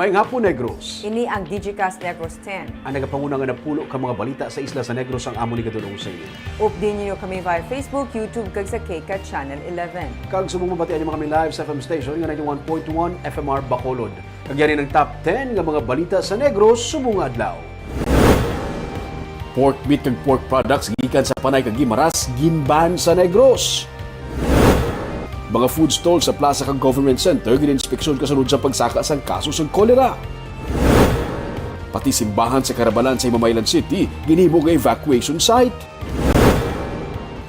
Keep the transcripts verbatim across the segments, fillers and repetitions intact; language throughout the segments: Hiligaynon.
Maayong hapon, Negros. Ini ang Digicast Negros ten. Ang nagapanguna nga napulo ka mga balita sa isla sa Negros ang amon igadulong sa inyo. Updi ninyo kami via Facebook, YouTube, kag sa KCAT Channel eleven. Kag subong mabatian nyo kami live sa F M station nga ninety-one point one F M R Bacolod. Kag yari ang top ten nga mga balita sa Negros subong nga adlaw. Pork meat kag pork products gikan sa Panay kag Guimaras ginban sa Negros. Mga food stall sa plaza kag government center gin-inspeksyon kasunod sa pagsaka sang kaso sang kolera. Pati simbahan sa Carabalan sa Himamaylan City ginhimo nga evacuation site.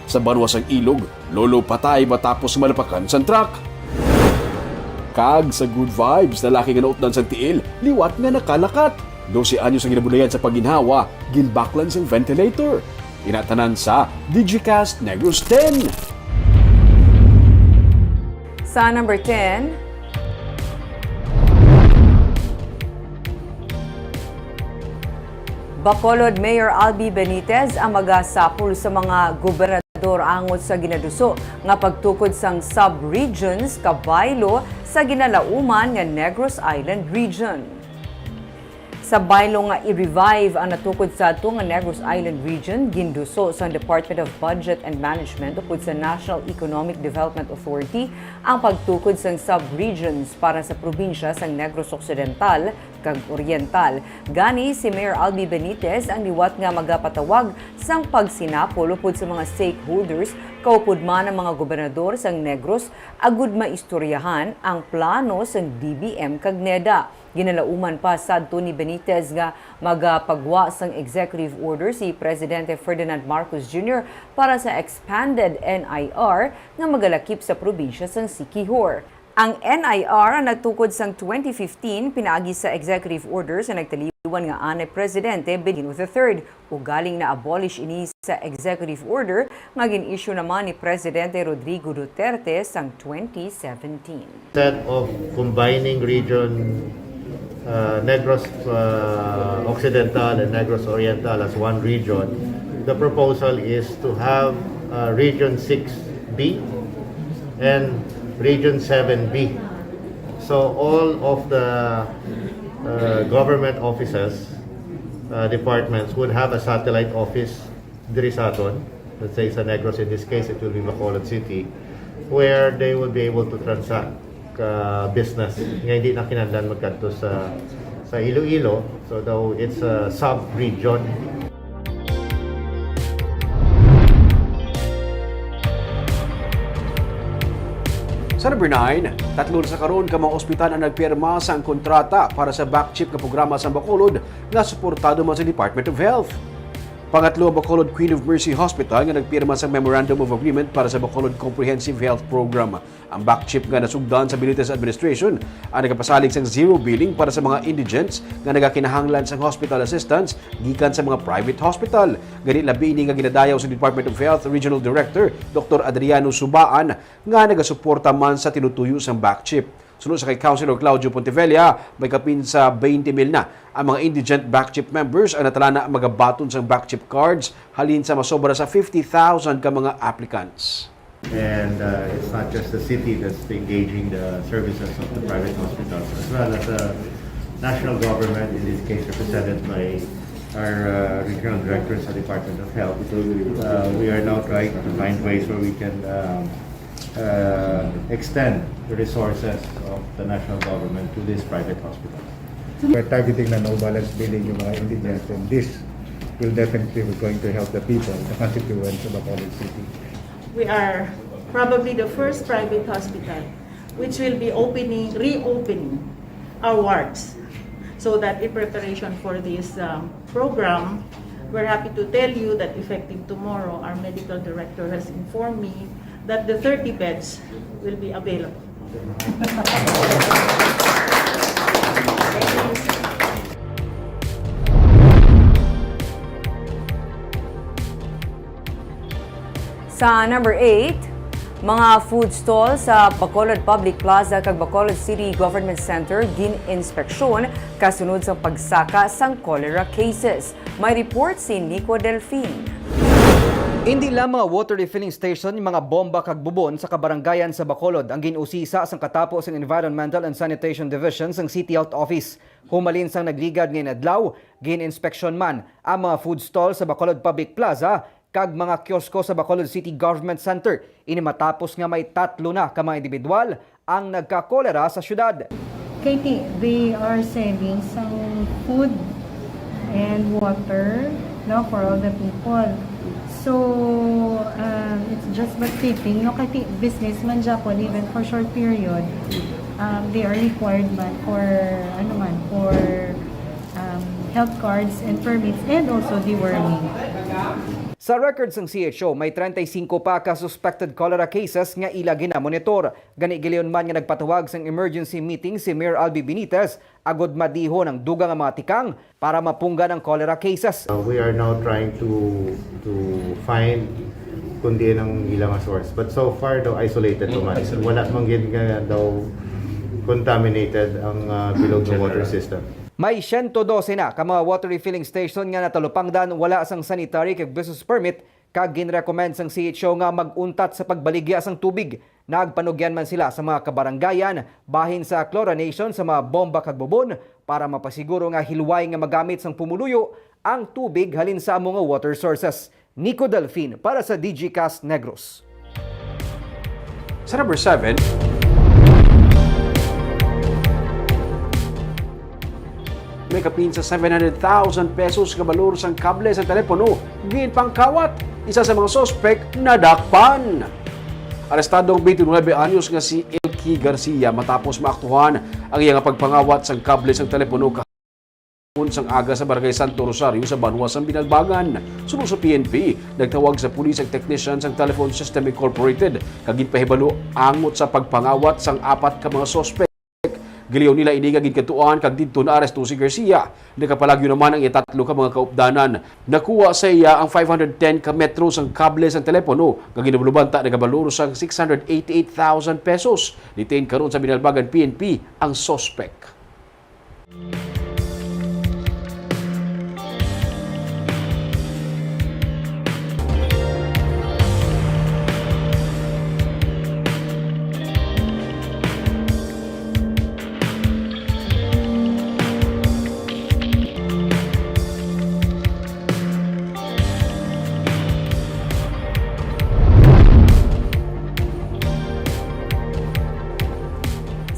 Sa banwa sang Ilog, lolo patay matapos malapakan sang truck. Kag sa good vibes, lalaki nga nautdan sang tiil liwat nga nakalakat. Dose anyos ang ginabudlayan sa pagginhawa, ginbaklan sang ventilator. Ina tanan sa Digicast Negros ten. Sa number ten, Bacolod Mayor Albi Benitez ang magasapol sa mga gobernador angot sa ginaduso nga pagtukod sang sub-regions kabaylo sa ginalauman nga Negros Island Region. Sa baylo nga i-revive ang natukod sadto nga Negros Island Region, ginduso sang Department of Budget and Management upod sa National Economic Development Authority ang pagtukod sang sub-regions para sa probinsya sang Negros Occidental kag Oriental. Gani, si Mayor Albi Benitez ang liwat nga magapatawag sang pagsinapol upod sa mga stakeholders, kaupod man ang mga gobernador sang Negros, agud maistoryahan ang plano sang D B M kag NEDA. Ginalauman pa sadto ni Benitez nga magapagwa sang executive order si Presidente Ferdinand Marcos Junior para sa expanded N I R nga magalakip sa probinsya sang Siquijor. Ang N I R ang nagtukod sang twenty fifteen pinaagi sa executive order sa nagtaliwan nga anay Presidente Benigno the third. Ugaling na-abolish ini sa executive order nga gin-issue naman ni Presidente Rodrigo Duterte sang twenty seventeen. Instead of combining region, uh, Negros, uh, Occidental and Negros Oriental as one region, the proposal is to have, uh, Region six B and Region seven B. So all of the, uh, government offices, uh, departments would have a satellite office diri sa aton, let's say sa Negros, in this case, it will be Bacolod City, where they will be able to transact, uh, business nga hindi na kinahanglan magkadto sa, sa Iloilo. So, though it's a sub-region. Sa number nine, tatlo na sa karon ka mga ospital ang nagpirma sang kontrata para sa BACCHIP nga programa sa Bacolod nga suportado man sa Department of Health. Pangatlo ang Bacolod Queen of Mercy Hospital nga nagpirma sang Memorandum of Agreement para sa Bacolod Comprehensive Health Program. Ang BACCHIP nga nasugdan sa Benitez administration ang nagapasalig sang zero billing para sa mga indigents nga nagakinahanglan sang hospital assistance gikan sa mga private hospital. Gani, labi ini nga ginadayaw sa Department of Health Regional Director Doktor Adriano Subaan nga nagasuporta man sa tinutuyo sang BACCHIP. Suno sa kay Councilor Claudio Pontevella, may kapin sa twenty mil na ang mga indigent BACCHIP members ang natalana magabaton sang BACCHIP cards halin sa masobra sa fifty thousand ka mga applicants. And, uh, it's not just the city that's engaging the services of the private hospitals, as well as the national government, in this case represented by our, uh, regional director sa Department of Health. Uh, we are now trying to find ways where we can, um, uh, extend the resources of the national government to these private hospitals. We're targeting na no balance billing yung mga indigents, and this will definitely be going to help the people, the constituents of Bacolod City. We are probably the first private hospital which will be opening, reopening our wards, so that in preparation for this, um, program, we're happy to tell you that effective tomorrow, our medical director has informed me that the thirty beds will be available. Sa number eight, mga food stall sa Bacolod Public Plaza kag Bacolod City Government Center gin-inspeksyon kasunod sa pagsaka sang cholera cases. May report si Nico Delfin. Indi lang mga water refilling station, mga bomba kag bubon sa kabarangayan sa Bacolod ang gin-usisa sang katapo sang Environmental and Sanitation Division sang City Health Office. Humalin sang nagligad nga inadlaw, gin-inspeksyon man ang mga food stall sa Bacolod Public Plaza kag mga kiosko sa Bacolod City Government Center. Ini matapos nga may tatlo na ka mga individual ang nagkakolera sa syudad. Kaiti, they are selling some food and water, no, for all the people. So, um, it's just but fitting, no, kaiti business man gyapon, even for short period, um, they are required man for, ano man, for um, health cards and permits and also deworming. Sa record sang C H O, may treinta y cinco pa ka suspected cholera cases nga ila ginamonitor. Gani, gilayon man nga nagpatawag sang emergency meeting si Mayor Albi Benitez agud madihon ang dugang nga mga tikang para mapunggan ang cholera cases. Uh, we are now trying to to find kung diin ang ila nga source. But so far daw isolated pa man. Wala man gid nga daw contaminated ang uh, bilog nga water system. May siyento dose na ka mga water refilling station nga natalupangdan wala sang sanitary kag business permit, kag ginrecommend sang C H O nga mag-untat sa pagbaligya sang tubig. Nagpanugyan man sila sa mga kabarangayan bahin sa chlorination sa mga bomba kag bubon para mapasiguro nga hilway nga magamit sang pumuluyo ang tubig halin sa amo nga water sources. Nico Delfin para sa Digicast Negros. Sa number seven, may kapin sa seven hundred thousand pesos nga balor sang kable sang telepono ginpangkawat. Isa sa mga suspek nadakpan. Arestado ang twenty-nine anyos nga si Elky Garcia matapos maaktuhan ang iya nga pagpangawat sang kable sang telepono kahapon sang aga sa Barangay Santo Rosario sa banwa sang Binalbagan. Suno sa P N P, nagtawag sa pulis ang technician sang Telephone System Incorporated kag ginpahibalo angot sa pagpangawat sang apat ka mga suspek. Giliyon nila ini nga ginkadtuan kag didto naaresto si Garcia. Nakapalagyo naman ang iya tatlo ka mga kaupdanan. Nakuha sa iya ang five hundred ten ka metro sang kable sang telepono nga ginabalubanta nagabalor sang six hundred eighty-eight thousand pesos. Detained karon sa Binalbagan P N P ang suspek.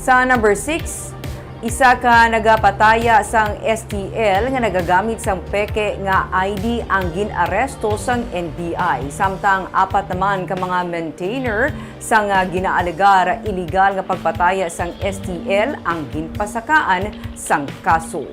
Sa number six, isa ka nagapataya sang S T L nga nagagamit sang peke nga I D ang gin-aresto sang N B I, samtang apat naman ka mga maintainer sang, ah, ginaalegar iligal nga pagpataya sang S T L ang ginpasakaan sang kaso.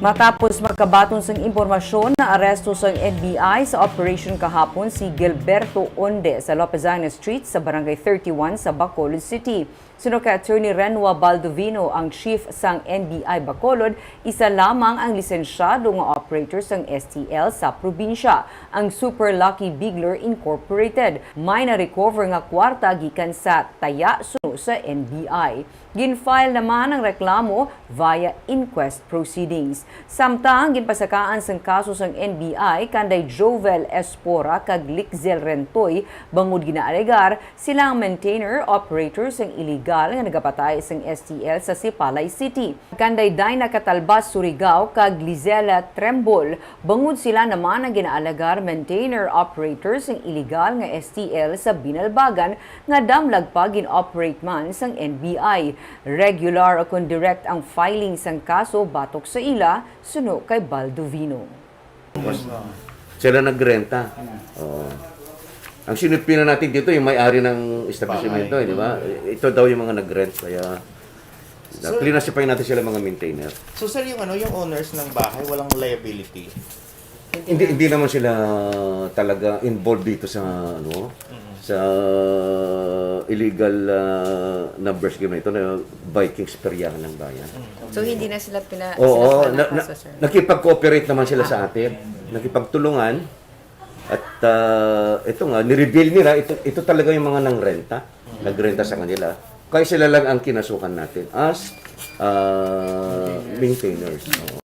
Matapos magkabaton sang impormasyon, naaresto sang N B I sa operation kahapon si Gilberto Onde sa Lopezana Street sa Barangay thirty-one sa Bacolod City. Suno kay Attorney Renwa Baldovino, ang chief sang N B I Bacolod, isa lamang ang lisensyado nga operator sang S T L sa probinsya, ang Super Lucky Bigler Incorporated. May na-recover nga kwarta gikan sa taya suno sa N B I. Gin-file naman ang reklamo via inquest proceedings. Samtang ginpasakaan sang kaso sang N B I kanday Jovel Espora kag Lixzel Rentoy bangod ginaalegar sila ang maintainer, operator sang iligal nga nagapatay sang S T L sa Sipalay City. Kanday Dinah Catalbas Surigao kag Lizella Trembol, bangod sila naman ang ginaalegar maintainer, operator sang iligal nga S T L sa Binalbagan nga damlag pa gin-operate man sang N B I. Regular ukon direct ang filing sang kaso batok sa ila, suno kay Baldovino. Sila nagrenta. Oo. Ang sinulpihan natin dito, yung may-ari ng establishmento, eh, di ba? Ito daw yung mga nag-rent, kaya na-classify natin sila mga maintainer. So sir, yung ano, yung owners ng bahay, walang liability? Hindi, hindi naman sila talaga involved dito sa, ano, sa illegal, ah, numbers game na ito na Vikings Peryahan ng Bayan. So hindi na sila pina... Oo, sila na, po na, kaso, sir. nakipag-cooperate naman sila sa atin. Nakipagtulungan. At ah, ito nga, nireveal nila, ito, ito talaga yung mga nangrenta. Nagrenta sa kanila. Kaya sila lang ang kinasuhan natin as ah, maintainers. Oo.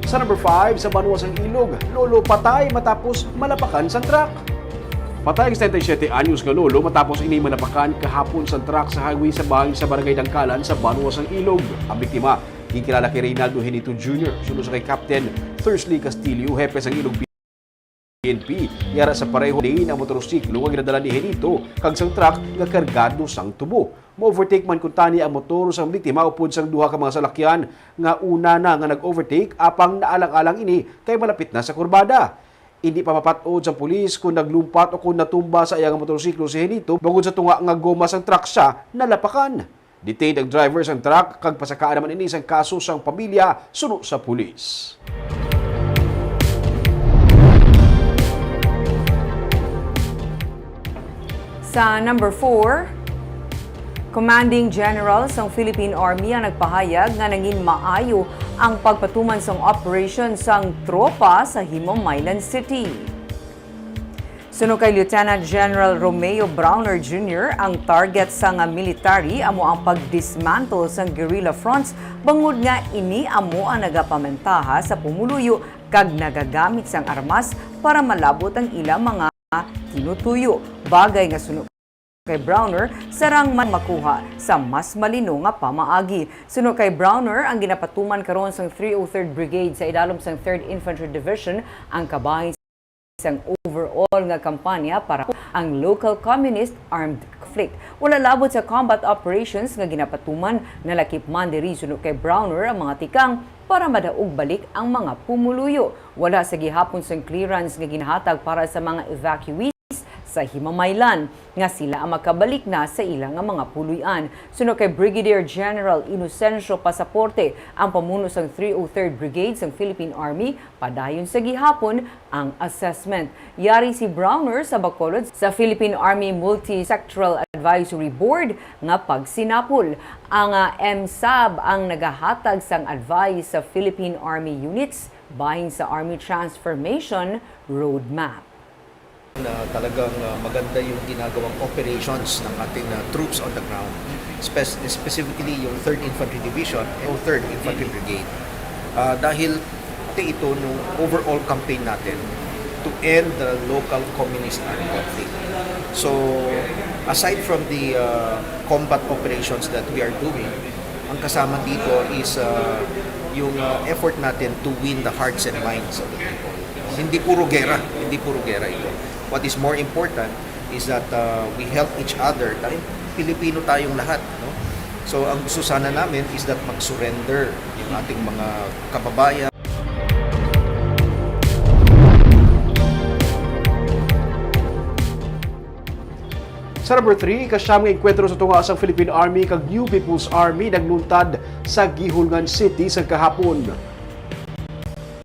Sa number five, sa banwa sang Ilog, lolo patay matapos malapakan sang truck. Patay ang setenta y siyete anyos nga lolo matapos ini malapakan kahapon sang truck sa highway sa bahin sa Barangay Dangkalan sa banwa sang Ilog. Ang biktima, ginkilala kay Reynaldo Henito Junior, suno sa kay Captain Thursley Castillo, hepe sang Ilog P N P. Yara sa pareho lane ang motorsiklo nga ginadala ni Henito kag sang truck nga kargado sang tubo. Ma-overtake man kuntani ang motor sang biktima upod sang duha ka mga salakyan nga una na nga nag-overtake, apang naalang-alang ini kay malapit na sa kurbada. Indi pa mapat-od sang pulis kon naglumpat o kon natumba sa iya nga motorsiklo si Henito, bangod sa tunga nga goma sang truck siya nalapakan. Detained ang driver sang truck kag pasakaan naman ini sang kaso sang pamilya suno sa pulis. Sa number four, Commanding General sang Philippine Army ang nagpahayag nga nangin maayo ang pagpatuman sang operation sang tropa sa Himamaylan City. Suno kay Lieutenant General Romeo Brawner Junior, ang target sang military amo ang pag-dismantle sang guerrilla fronts, bangod nga ini amo ang nagapamantaha sa pumuluyo kag nagagamit sang armas para malabot ang ila mga tinutuyo, bagay nga suno kay Brawner, sarang man makuha sa mas malino nga pamaagi. Suno kay Brawner, ang ginapatuman karon sang three oh third Brigade sa idalom sang Third Infantry Division ang kabahin sang overall nga kampanya para ang local communist armed conflict. Wala labot sa combat operations nga ginapatuman, nalakip man diri suno kay Brawner ang mga tikang para madaog balik ang mga pumuluyo. Wala sa gihapon sang clearance nga ginahatag para sa mga evacuees sa Himamaylan nga sila ang makabalik na sa ila nga mga puloy-an. Suno kay Brigadier General Inocencio Pasaporte, ang pamuno sang three oh third Brigade sang Philippine Army, padayon sa gihapon ang assessment. Yari si Brawner sa Bacolod sa Philippine Army Multi-Sectoral Advisory Board nga pagsinapol. Ang, ah, M S A B ang nagahatag sang advice sa Philippine Army units bahin sa Army Transformation Roadmap. Na talagang, ah, maganda yung ginagawang operations ng ating, ah, troops on the ground, spec-, specifically yung Third Infantry Division and Third Infantry Brigade. Ah, dahil parte ito ng overall campaign natin to end the local communist armed conflict. So, aside from the, ah, combat operations that we are doing, ang kasama dito is, ah, yung, ah, effort natin to win the hearts and minds of the people. Hindi puro gera, hindi puro gera ito. What is more important is that, uh, we help each other. Dahil Pilipino tayong lahat, no? So, ang gusto sana namin is that mag-surrender yung ating mga kababayan. Sa number three, ikasyam nga engkwentro sa tunga sang Philippine Army kag New People's Army nagluntad sa Guihulngan City sang kahapon.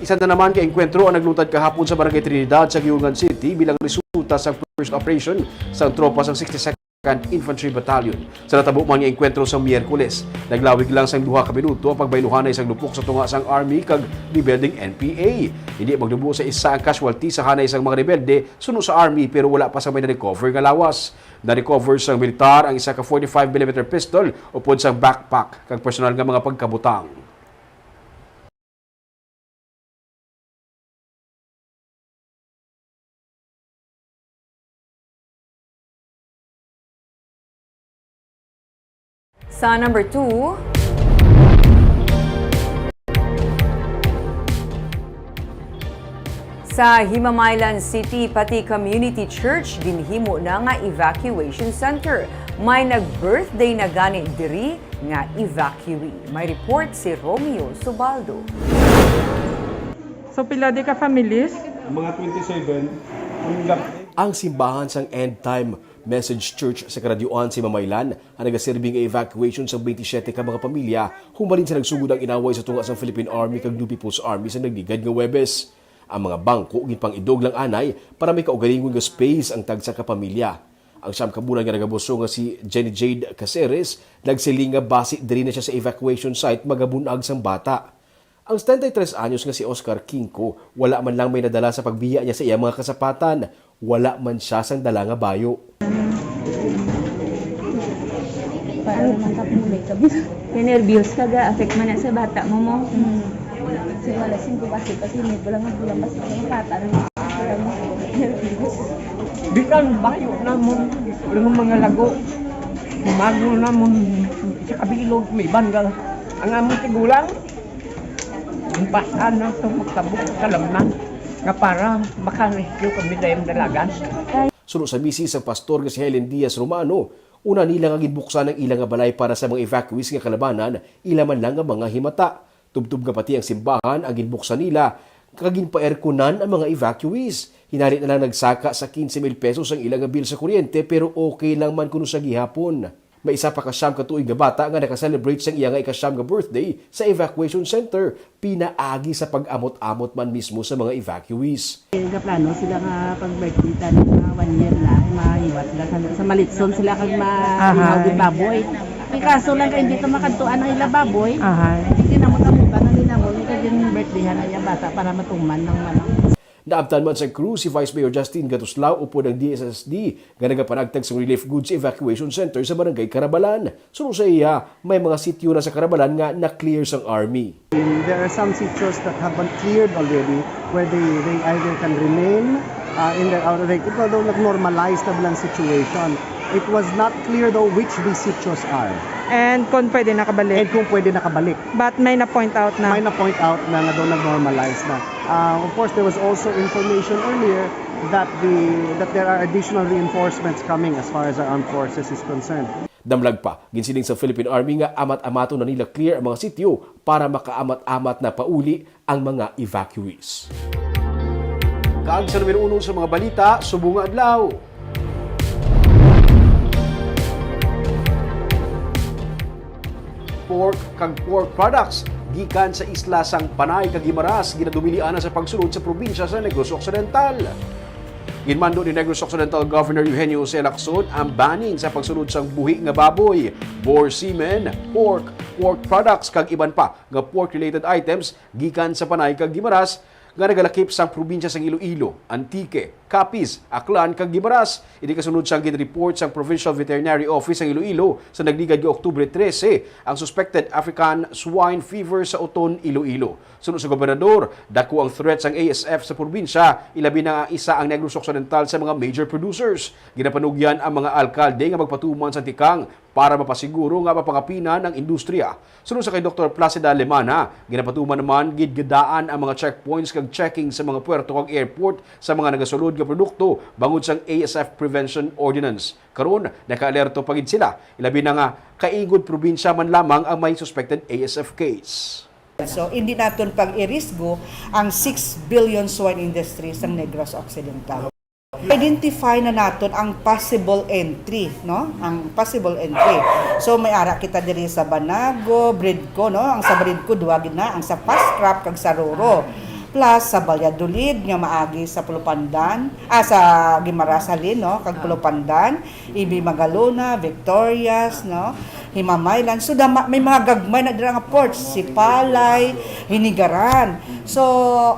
Isa na naman ka engkwentro ang nagluntad kahapon sa Barangay Trinidad sa Guihulngan City bilang resulta sa first operation sang tropa sang sixty-second Infantry Battalion. Sa natabo man nga engkwentro sa Miyerkules, naglawig lang sang duha ka minuto ang pagbayluhanay sang lupok sa tunga sang Army kag rebelde N P A. Hindi magnubo sa isa ang casualty sa hanay sang mga rebelde suno sa Army, pero wala pa sang may na-recover nga lawas. Na-recover sang militar ang isa ka forty-five millimeter pistol upod sang backpack kag personal nga mga pagkabutang. Sa number two, sa Himamaylan City, pati community church ginhimo na nga evacuation center. May nag-birthday na gani diri nga evacuee. May report si Romeo Subaldo. So, pila di ka families? Mga twenty-seven. Ang lap- Ang simbahan sang End Time Message Church sa Karadyoan sa Himamaylan ang nagaserbi nga evacuation sa twenty-seven ka mga pamilya humalin sa nagsugod ang inaway sa tunga sang Philippine Army kag New People's Army sa nagligad nga Huwebes. Ang mga bangko ginpang-idog lang anay para may kaugalingon nga space ang tagsa ka pamilya. Ang siyam ka bulan nga nagabuso nga si Jenny Jade Caceres nagsiling nga basi diri na siya sa evacuation site magabunag sang bata. Ang setenta y tres anyos nga si Oscar Quinco, wala man lang may nadala sa pagbiya niya sa iyang mga kasapatan. Wala man siya sang dala nga bayo. Para naman ka kung may kabi. Kaya nervyos ka, ga-affect man na sa bata mo, mo. Kasi wala sing kubasi, kasi may bulang ang bulang, kasi may pata ng bulang. Di lang bayo namon, yung mga lago. Mago namon sa kabilog, may banggal. Ang among tigulang, ang pasan na ito magtabok sa lamnan nga para makarescue kami dayang dalagan. Suno sa misis sang pastor nga si Helen Diaz Romano, una nila nga ginbuksan ang ila nga balay para sa mga evacuees nga kalabanan, ila man lang nga mga himata. Tubtob nga pati ang simbahan ang ginbuksan nila, kag ginpa-airconan ang mga evacuees. Hinali na lang nagsaka sa quince mil pesos ang ila nga bill sa kuryente, pero okay lang man kuno sa gihapon. May isa pa ka siyam ka tuig nga bata nga naka-celebrate sang iya nga ika-siyam nga birthday sa evacuation center, pinaagi sa pag-amot-amot man mismo sa mga evacuees. Nagaplano sila nga pag-birthday tani nga one year na, mahiwat sila sa, sa Malitson sila kag ma-, Ahay. Gin baboy. Ang kaso lang kay hindi to makadtuan ang ila baboy. Ahay. Hindi na makabutan ang linawon kag yung birthdayhan ang iya bata para matuman ng manok. Naabtan man sa crew si Vice Mayor Justin Gatuslao upod ang D S S D nga nagapanagtag sang relief goods sa evacuation center sa Barangay Carabalan. Suno sa iya, may mga sityo na sa Carabalan nga na-clear sang army. There are some sitios that have been cleared already where they, they either can remain, uh, in their, uh, like, although nag-normalize na bilang situation, it was not clear though which these sitios are. And kung pwede nakabalik. And kung pwede nakabalik. But may na-point out na. May na-point out na nga daw nag-normalize na. Uh, of course, there was also information earlier that the, that there are additional reinforcements coming as far as our armed forces is concerned. Damlag pa, ginsiling sa Philippine Army nga amat-amaton na nila clear ang mga sityo para makaamat-amat na pauli ang mga evacuees. Kag sa numero uno sa mga balita, subong nga adlaw. Pork kag pork products gikan sa isla sang Panay kag Guimaras ginadumilian na sa pagsulod sa probinsya sa Negros Occidental. Ginmando ni Negros Occidental Governor Eugenio Jose Lacson ang banning sa pagsulod sang buhi nga baboy, boar semen, pork, pork products, kag iban pa nga pork-related items gikan sa Panay kag Guimaras nga nagalakip sang probinsya sang Iloilo, Antique, Capiz, Aklan, kag Guimaras. Ini kasunod sang ginreport sang Provincial Veterinary Office sang Iloilo sa nagligad nga Oktubre trese ang suspected African Swine Fever sa Oton, Iloilo. Suno sa gobernador, dako ang threat sang A S F sa probinsya, ilabi na nga isa ang Negros Occidental sa mga major producers. Ginapanugyan ang mga alkalde nga magpatuman sa tikang para mapasiguro nga mapangapinan ang industriya. Suno sa kay Doktor Placida Lemana, ginapatuman naman gid nga daan ang mga checkpoints kag checking sa mga puerto kag airport sa mga nagasulod nga produkto bangod sang A S F Prevention Ordinance. Karon, naka-alerto pa gid sila, ilabi na nga kaingod probinsya man lamang ang may suspected A S F case. So, hindi naton pag-irisgo ang six billion swine industry sa Negros Occidental. Identify na naton ang possible entry, no? Ang possible entry. So, may ara kita diri sa Banago, Bridco, no? Ang sa Bridco, duha gid na. Ang sa Fast Craft kag sa Roro. Plus, sa Valladolid, nga maagi sa Pulupandan, ah, sa Guimaras halin, no? Kag Pulupandan, Ibi Magalona, Victorias, no? Himamaylan. So, dama, may mga gagmay na dira nga ports, Sipalay, Hinigaran. So,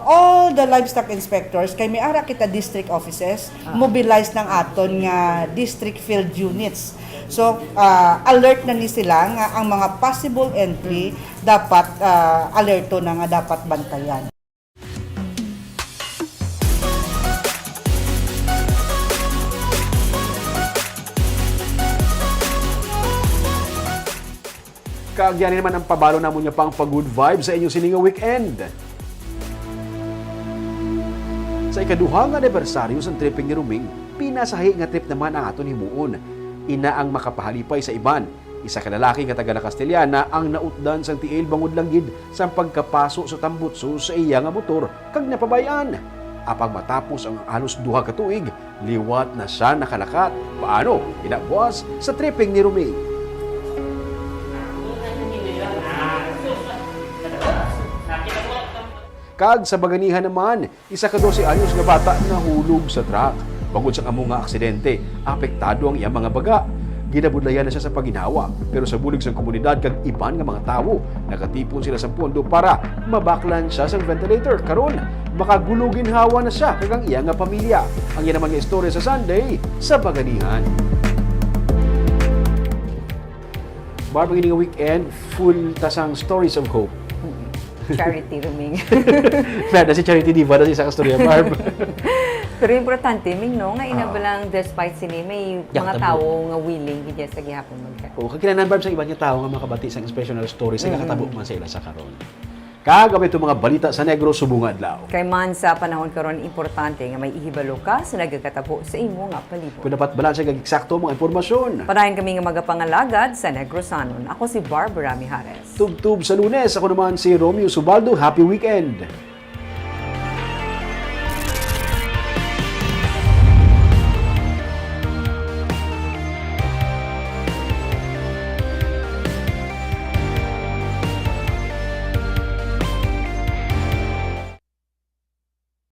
all the livestock inspectors, kay may ara kita district offices, mobilize ng aton nga district field units. So, ah, alert na ni sila nga ang mga possible entry dapat, ah, alerto na nga dapat bantayan. Kag yan naman ang pabalo namon nga pang pa-good vibe sa inyo sini nga weekend. Sa ikaduha nga anibersaryo sang tripping ni Roming, pinasahi nga trip naman ang aton himuon. Ina ang makapahalipay sa iban. Isa ka lalaki nga taga La Castellana ang nautdan sang tiil bangod lang gid sang pagkapaso sa tambutso sa iya nga motor kag napabay-an. Apang matapos ang halos duha ka tuig, liwat na sia nakalakat. Paano? Ina buwas sa tripping ni Roming. Kag sa Baganihan naman, isa ka dose anyos nga bata nahulog sa truck. Bangod sang amo nga aksidente, apektado ang iyang mga baga. Ginabudlayan na siya sa paginhawa, pero sa bulig sang komunidad kag iban nga mga tawo, nakatipon sila sang pondo para mabaklan siya sang ventilator. Karon, makagulo-ginhawa na siya kag ang iya nga pamilya. Ang iya naman nga istorya sa Sunday sa Baganihan. Barb, ang ini nga weekend, full ta sang stories of hope. Charity, Ruming. Kaya na si Charity Diva na sa isang istorya, Barb. Pero importante, Ming, no, nga ina Ah. ba lang, despite sini, may Yak mga tabo. tao nga willing gid sa gihapon mag-help. O, kakilanan, Barb, sa iban nga tao nga makabati sa inspirational story sa Mm. nakatabo man sa ila sa karon. Kag may itong mga balita sa Negros subong nga adlaw. Kay man sa panahon karon, importante nga may ihibalo ka sa nagakatabo sa imo nga palibot. Kung dapat balanse kag eksakto ang mga impormasyon. Padayon kami nga magapangalagad sa Negrosanon. Ako si Barbara Mijares. Tubtob sa Lunes, ako naman si Romeo Subaldo. Happy weekend!